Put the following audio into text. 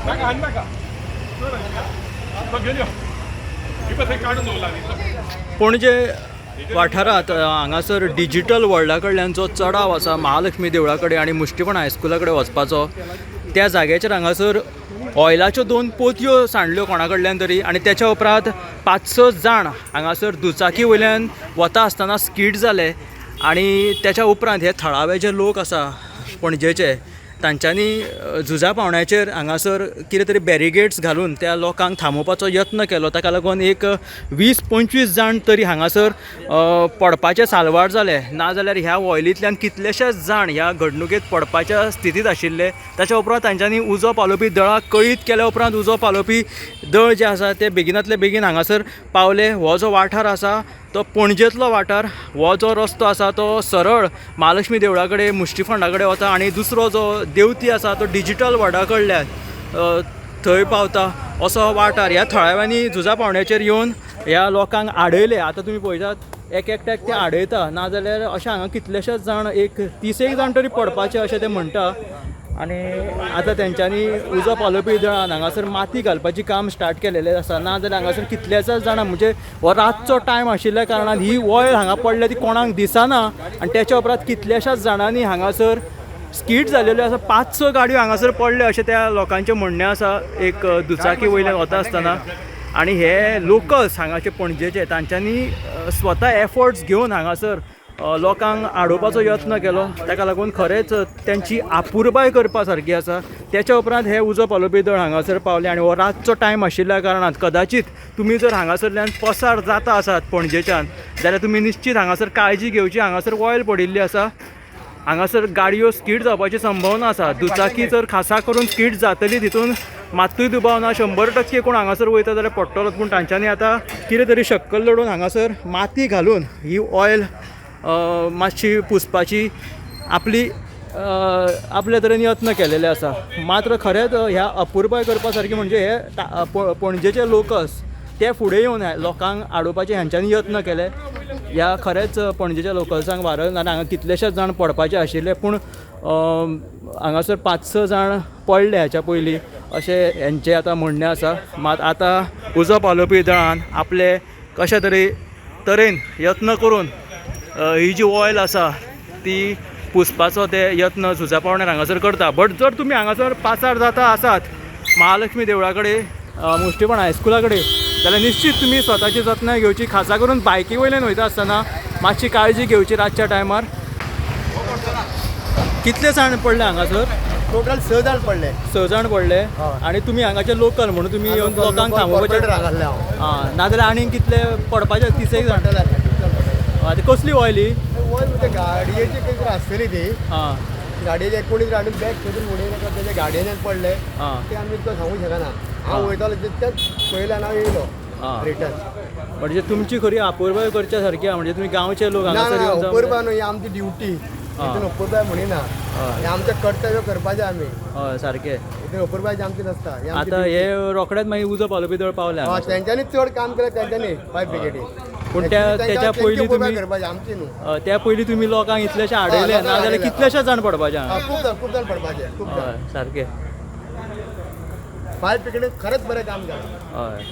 नाका हाण नाका घेवन यो. ही पळय थंय काडून दवरला न्ही. पणजे वाठारांत हांगासर डिजिटल वर्ल्डा कडल्यान जो चडाव आसा महालक्ष्मी देवळा कडेन आनी मुश्टीपण हायस्कुला कडेन वचपाचो त्या जाग्याचेर हांगासर ऑयलाच्यो दोन पोतयो सांडल्यो कोणा कडल्यान तरी आनी त्याच्या उपरांत 5-6 जाण हांगासर दुचाकी वयल्यान वता आसतना स्कीड जाले आनी त्याच्या उपरांत हे थळावे जे लोक आसा पणजेचे तांच्यांनी झुजा पावण्याचेर हांगासर कितें तरी बॅरिगेड्स घालून त्या लोकांक थांबोवपाचो यत्न केलो. ताका लागून एक 20-25 जाण तरी हांगासर पडपाचे साल्वार जाले. नाजाल्यार ह्या ऑयलींतल्यान कितलेशेच जाण ह्या घडणुकेंत पडपाच्या स्थितींत आशिल्ले. ताच्या उपरांत तांच्यांनी उजो पालोवपी दळाक कळीत केल्या उपरांत उजो पालोवपी दळ जे आसा ते बेगिनातले बेगीन हांगासर पावले. हो जो वाठार आसा तो पणजेंतलो वाठार. हो जो रस्तो आसा तो सरळ महालक्ष्मी देवळा कडेन मुश्टीफंडा कडेन वता आनी दुसरो जो देवती आसा तो डिजिटल वॉर्डा कडल्यान थंय पावता असो हो वाठार. ह्या थळाव्यांनी झुजा पावण्याचेर येवन ह्या लोकांक आडयले. आतां तुमी पळयतात एक एकट्याक ते आडयता, नाजाल्यार अशें हांगा कितलेशेच जाण एक 30 जाण तरी पडपाचे अशें ते म्हणटा. आनी आतां तेंच्यांनी उजो पालोवपी दळान हांगासर माती घालपाची काम स्टार्ट केलेलें आसा. नाजाल्यार हांगासर कितलेशेच जाणां म्हणजे हो रातचो टायम आशिल्ल्या कारणान ही ऑयल हांगा पडल्या ती कोणाक दिसना आनी तेच्या उपरांत कितल्याशाच जाणांनी हांगासर स्कीट जालेल्यो आसा. 5-6 गाडयो हांगासर पडल्यो अशें त्या लोकांचें म्हणणें आसा एक दुचाकी वयल्यान वता आसतना. आनी हे लोकल्स हांगाचे पणजेचे तांच्यांनी स्वता एफर्ट्स घेवन हांगासर लोकांक आडोवपाचो यत्न केलो. ताका लागून खरेंच तेंची आपुरबाय करपा सारकी आसा. तेच्या उपरांत हे उजो पालोवपी दळ हांगासर पावले आनी हो रातचो टायम आशिल्ल्या कारणान कदाचीत तुमी जर हांगासरल्यान पसार जाता आसात पणजेच्यान जाल्यार तुमी निश्चीत हांगासर काळजी घेवची. हांगासर ऑयल पडिल्ली आसा, हांगासर गाडयो स्कीड जावपाची संभावना आसा. दुचाकी जर खासा करून स्कीड जातली तितून मात्तूय दुबाव ना, 100% कोण हांगासर वयता जाल्यार पडटलोच. पूण तांच्यांनी आतां कितें तरी शक्कल लडोवन हांगासर माती घालून ही ऑयल मातशी पुसपाची आपली आपल्या तरेन यत्न केलेले आसा. मात्र खरेंच ह्या अपुरबाय करपा सारकी म्हणजे हे पणजेचे लोकस ते फुडें येवन लोकांक आडोवपाचे ह्यांच्यांनी यत्न केले. ह्या खरेंच पणजेच्या लोकल्सांक वारय आनी हांगा कितलेशेच जाण पडपाचे आशिल्ले पूण हांगासर 5-6 जाण पडले ह्याच्या पयलीं अशें हेंचें आतां म्हणणें आसा. मात आतां उजो पालोवपी दळान आपले कशे तरी तरेन यत्न करून ही जी ऑयल आसा ती पुसपाचो ते यत्न झुजा पावण्यार हांगासर करता. बट जर तुमी हांगासर पासार जाता आसात महालक्ष्मी देवळा कडेन मुश्टीपण हायस्कुला कडेन जाल्यार निश्चीत तुमी स्वताची जतनाय घेवची. खासा करून बायकी वयल्यान वयता आसतना मातशी काळजी घेवची रातच्या टायमार. कितले जाण पडले हांगासर? टोटल 6 जाण पडले. 6 जाण पडले. आनी तुमी हांगाचे लोकल म्हणून तुमी येवन लोकांक थांबोवपाचे? आं, नाजाल्यार आनीक कितले पडपाचे? 30 जाण. आतां कसली ऑयल ही? ऑयल म्हणजे गाडयेची खंय तरी आसतली ती. आं, गाडयेचे कोणी आनी बॅग खंय उडयले तेच्या गाडयेच्यान पडले ते आमी तुका सांगूंक शकना. हांव वयतालो तितक्याच पयल्यान हांव येयलो रिटर्न. म्हणजे तुमची खरी अपुरबाय करच्या सारकी आहा. म्हणजे तुमी गांवचे लोक ना, हांगासर. अपुरबाय न्हू, ही आमची ड्युटी. हितून अपुरबाय म्हणिना, हें आमचें कर्तव्य करपाचें आमी. हय सारकें. हितून अपुरबाय आमची नासता. आतां हे रोखडेच मागीर उजो पालोवपी दळ पावले. तेंच्यांनी चड काम केलें तेंच्यांनी फायर ब्रिगेडीन. पूण त्याच्या पयलीं तुमी आमची न्हू. त्या पयलीं तुमी लोकांक इतलेशे आडयले, नाजाल्यार कितलेशे जाण पडपाचे. खूब जाण पडपाचे, खूब जाण. सारकें. फायर ब्रिगेडीन खरेंच बरें काम केलां. हय.